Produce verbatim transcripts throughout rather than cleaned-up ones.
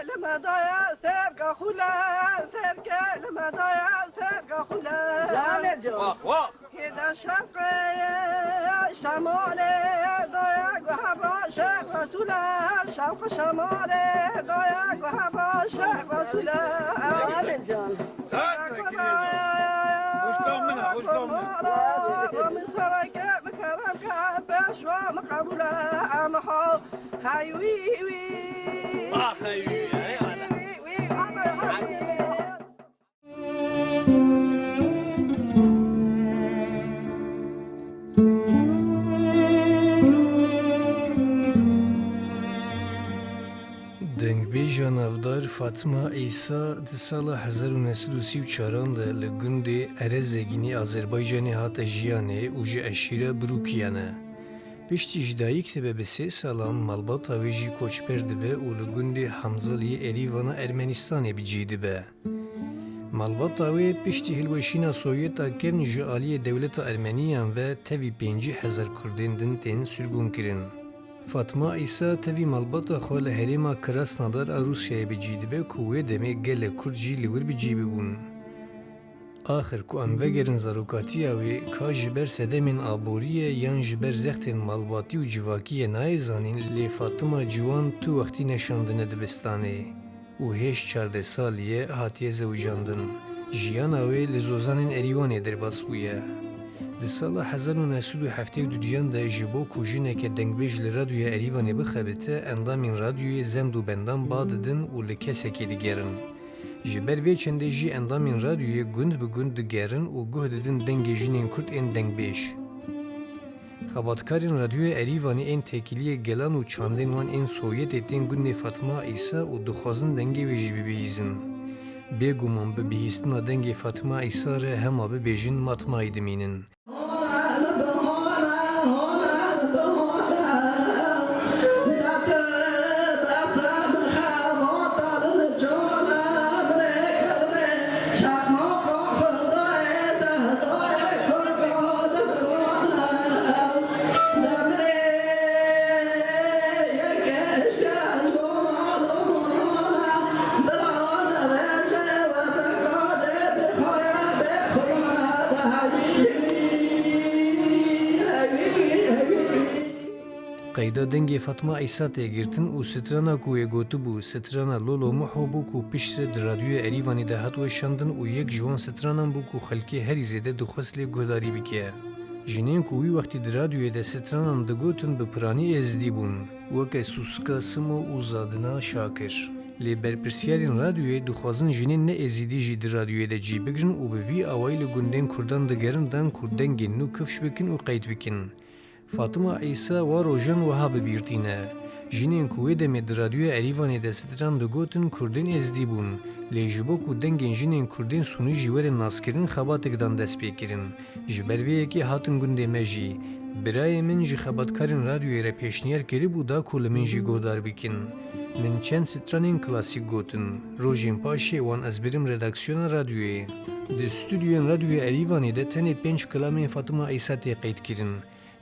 Li me daye serka xule, serke li me daye serka xule. Canê can. Wah, wah. Hêde şewqê şemalê daye guhera Şêx Resûle, şewqê şemalê daye guhera Şêx Resûle. Canê can. Saet wekî. Hoşka min e, hoşka min e. Min sereke, min kerem ke, pêşwa min qebûle, em ho. Hey wî wî. Ah, hey wî, hey, ana. Wî, wî, wî. Dengbêja navdar Fatma Îsa di sala hezar û neh sed û sî û çaran de li gundê Erezegînê Azerbaycanê hate jiyanê û ji eşîra Birûkiyan e. Piştî ji dayik dibe bi sê salan, malbata wê jî koçber dibe û li gundê Hamzaliyê Erîvana Ermenistanê bi cî dibe. Malbata wê piştî hilweşîna Sovyeta kevn ji aliyê dewleta Ermeniyan ve tevî pêncî hezar Kurdên din tên sirgûnkirin. Fatma Îsa tevî malbata xwe li herêma Krasnodar a Rûsyayê bi cî dibe ku wê demê gelek Kurd jî li wir bi cî bibûn. Axir ku em vegerin zarokatiya wê, ka ji ber sedemên aborî ye yan ji ber zextên malbatî û civakî ye nayê zanîn, lê Fatima ciwan tu wextî neşandine dibistanê û hêj çardeh salî ye hatiye zewicandin. Jiyana wê li zozanên Erîwanê derbas bûye. Di sala hezar û neh sed û heftê û duduyan de ji bo ku jineke dengbêj li radyoya Erîvanê bixebite, endamên radyoyê zend û bendan ba didin û li kesekê digerin. Ji ber vê çendê jî endamên radyoyê gund bi gund digerin û guh didin dengê jinên Kurd ên dengbêj. Xebatkarên Radyoya Erîvanê ên têkiliyê gelan û çandên wan ên Sovyetê tên gundê Fatma Îsa û dixwazin dengê wê jî bibihîzin. Bêguman bi bihîstina dengê Fatma Îsa re hema bibêjin matmayî dimînin. Qeyda dengê Fatma Îsa tê girtin û strana ku wê gotibû, strana Lolo Muho bû ku piştre di Radyoya Erîvanê de hat weşandin û yek ji wan stranan bû ku xelkê herî zêde dixwest lê guhdarî bike. Jinên ku wî wextî di radyoyê de stranan digotin bi piranî êzidî bûn, weke Sûsika Simo û Zadina Şakir. Lê berpirsyarên radyoyê dixwazin jinên ne êzidî jî di radyoyê de cî bigrin û bi vî awayî li gundên kurdan digerin dan ku dengên nû kifş bikin û qeyd bikin. Fatima Îsa wa rojan wiha bi bîr tîne. Jinên ku wê demê di radyoya Erîvanê de stran digotin kurdên êzdî bûn. Lê ji bo ku dengên jinên kurdên sûnî jî werin naskirin xebatek dan destpêkirin. Ji ber vê yekê hatin gundê me jî. Birayê min ji xebatkarên radyoyê re pêşniyar kiribû da ku li min jî guhdar bikin. Min çend stranên klasîk gotin. Rojên paşê wan ez birim redaksiyona radyoyê. Di stûdyoyên Radyoya Erîvanê de tenê pênc kilamên Fatima Îsa tê qeydkirin.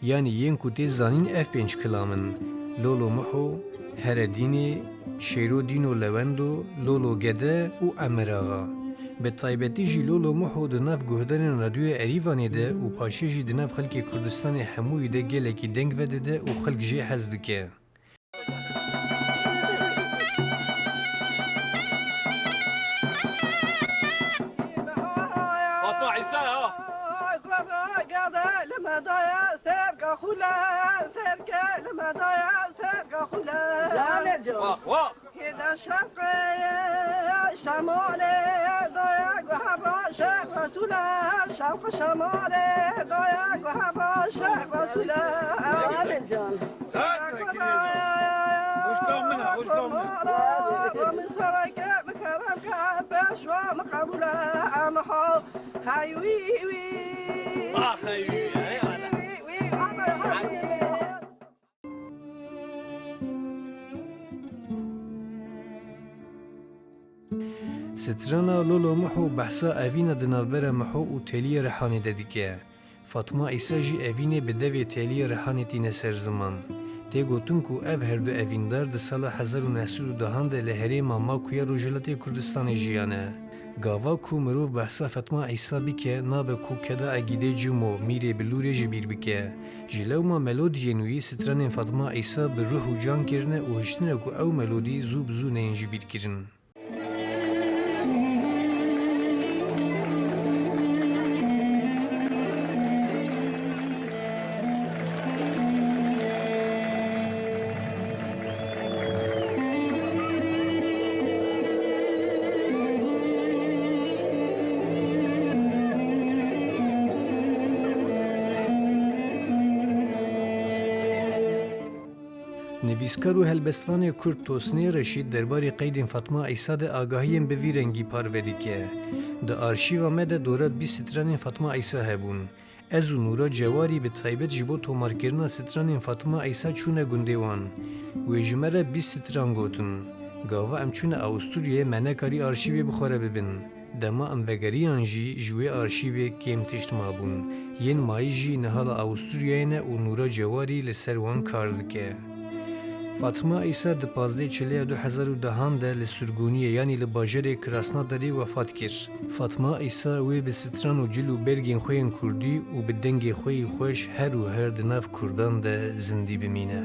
Yanî yên ku tê zanîn ev pênc kilam in: Lolo Muho, Here Dînê, Şêro Dîno Lewendo, Lolo Gede û Emer Axa. Bi taybetî jî Lolo Muho di nav guhdarên Radyoya Erîvanê de û paşê jî di nav xelkê Kurdistanê hemûyî de gelekî deng vedide û xelk jê hez dike. Fatma Îsa ya. Gede li me daye serka xule, serke li me daye serka xule. Canê can. Wah, wah. Hêde şewqê şemalê daye guhera Şêx Resûle, şewqê şemalê daye guhera Şêx Resûle. Canê can. Saet wekî. Hoşka min e, hoşka min e. Min sereke, min kerem ke, pêşwa min qebûle, em ho, hey wî wî. Ah, hey wî, hey ana. Wî, wî, wî. Strana Lolo Muho behsa evîna di navbera Muho û Têliya Rihanê de dike. Fatma Îsa jî evînê bi devê Têliya Rihanê tîne ser ziman. Tê gotin ku ev her du evîndar di sala hezar û neh sed û dehan de li herêma Makuya Rojhilatê Kurdistanê jiyane. Gava ku mirov behsa Fatma Îsa bike, nabe ku keda Egîdê Cimo, Mîrê Bilûrê ji bîr bike. Ji lewma melodiyên wî stranên Fatma Îsa bi ruh û can kirine û hiştine ku ew melodî zû bi zû neyên ji bîr kirin. Nivîskar û helbestvanê Kurd Tosnê Reşîd derbarê qeydên Fatma Îsa de agahiyên bi vî rengî parve dike. Di arşîva me de dora bîst stranên Fatma Îsa hebûn. Ez û Nûra Cewarî bi taybet ji bo tomarkirina stranên Fatma Îsa çûne gundê wan. Wê ji me re bîst stran gotin. Gava em çûne Awisturyayê me nekarî arşîvê bi xwe re bibin. Dema em vegeriyan jî ji wê arşîvê kêm tişt mabûn. Yên mayî jî niha li Awisturyayê ne û Nûra Cewarî li ser wan kar dike. Fatma Îsa di pazdeh çileya du hezar û dehan de li Surguniyê, yanî li bajarê Krasnodarê wefat kir. Fatma Îsa wê bi stran û cil û bergên xwe yên kurdî û bi dengê xwe yî xweş her û her di nav kurdan de zindî bimîne.